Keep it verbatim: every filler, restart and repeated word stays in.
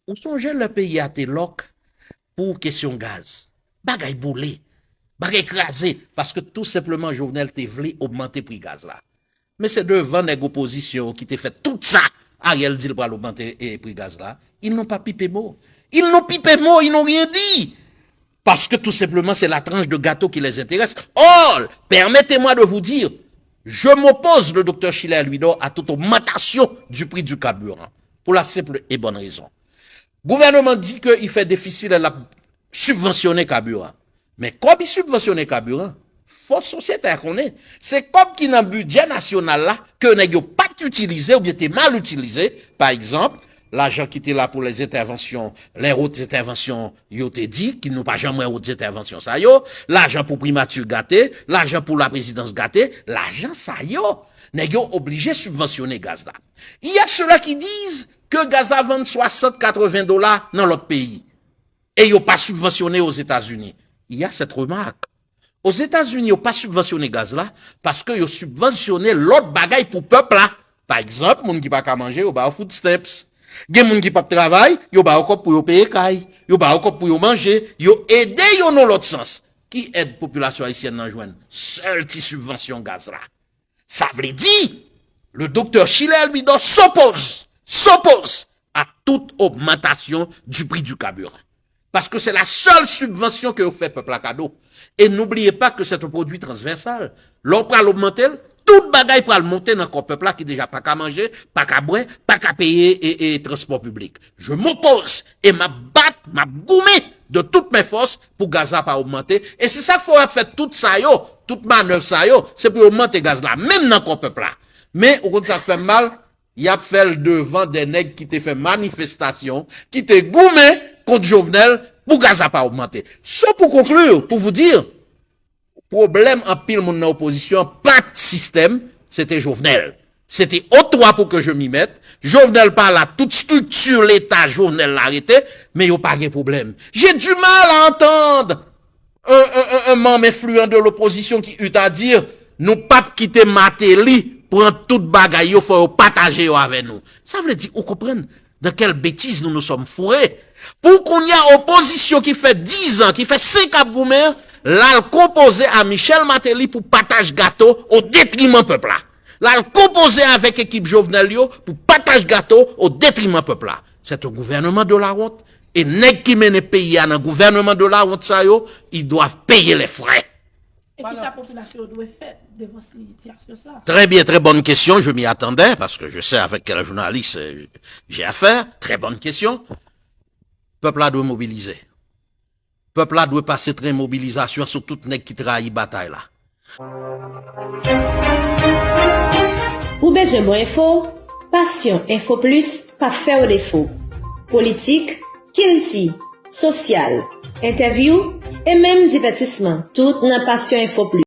Ou sonje lè peyi a te lòk pou kesyon gaz? Bagay boule, bagay kraze, paske tou senpleman Jovenel te vle ogmante pri gaz la. Men se devan nèg opozisyon ki te fè tout sa, Ariel di l pral ogmante, e, pri gaz la. Ils n'ont pas pipé mot. Ils n'ont pipé mot, ils n'ont rien dit. Parce que tout simplement, c'est la tranche de gâteau qui les intéresse. Or, permettez-moi de vous dire, je m'oppose, le docteur Schiller Louidor, à toute augmentation du prix du carburant. Pour la simple et bonne raison. Gouvènman di ke li fè defisi lè l ap sibvansyone kabiran. Men kòb li sibvansyone kabiran, fò sosyete a konnen, se kòb ki nan bidjè nasyonal la ke nèg yo pa t itilize oubyen te mal itilize. Pa egzanp, lajan ki te la pou lèzentèvansyon, les hautes interventions, yo te di, ki nou pa janm wè hautes interventions sa yo, lajan pou primati gate, lajan pou laprezidans gate, lajan sa yo, nèg yo oblije sibvansyone gaz la. Il y a ceux-là qui disent que gaz la vann swasant, katreven dola nan lòt peyi. E yo pa sibvansyone Ozetazini. Il y a cette remarque. Ozetazini, yo pa sibvansyone gaz la, paske yo sibvansyone lòt bagay pou pèp la. Pa egzanp, moun ki pa ka manje, yo ba yo food stamps. Gen moun ki p ap travay, yo ba yo kòb pou yo peye kay. Yo ba yo kòb pou yo manje. Yo ede yo nan lòt sans. Ki èd popilasyon ayisyèn nan jwenn? Sèl ti sibvansyon gaz la. Sa vle di, le docteur Schiller Louidor s'oppose, s'oppose à toute augmentation du prix du carburant. Paske se la sèl sibvansyon ke yo fè pèp la kado. E n'oubliez pas que c'est un produit transversal. Lè w pral ogmante l, tout bagay pral monte nan kò pèp la ki deja pa ka manje, pa ka bwè, pa ka peye e, e transpò piblik. Je m'oppose e m ap bat, m ap goumen de toutes mes forces pou gaz la pa ogmante. E se sa k fè w ap fè tout sa yo, tout manèv sa yo, se pou yo ogmante gaz la, menm nan kò pèp la. Men, ou konn sa k fè m mal? Y ap fè l devan de nèg ki te fè manifestasyon, ki te goumen kont Jovenel pou gaz la pa ogmante. So, pour conclure, pour vous dire, pwoblèm anpil moun nan opozisyon an pa t sistèm, se te Jovenel. Se te au trois pour que je m'y mette. Jovenel pa la, tout strikti Leta Jovenel la rete, men yo pa gen pwoblèm. J'ai du mal à entendre un, un, un, un manm enfliyan de lopozisyon ki ut a dir, nou p ap kite Martelly pran tout bagay yo, fò yo pataje yo avè nou. Sa vle di, ou konprann dans quelle bêtise nous nous sommes fourrés? Pou kounye a, opozisyon ki fè diz an, ki fè senk ap goumen, l al konpoze a Michel Martelly pou pataj gato o detriman pèp la. L al konpoze avèk ekip Jovenel yo pou pataj gato o detriman pèp la. C'est un gouvernement de la honte. E nèg ki mennen peyi a nan gouvènman de la honte sa yo, ils doivent payer les frais. E kisa popilasyon yo dwe fè devan sitiyasyon sa? Très bien, très bonne question, je m'y attendais, parce que je sais avec quel journaliste, euh, j'ai affaire. Très bonne question. Pèp la dwe mobilize. Pèp la dwe pase tren mobilizasyon sou tout nèg ki trayi batay la. Ou bezwen bon enfo? Passion Info Plus p ap fè w defo. Politik, kilti, sosyal, entèvyou e menm divètisman, tout nan Passion Info Plus.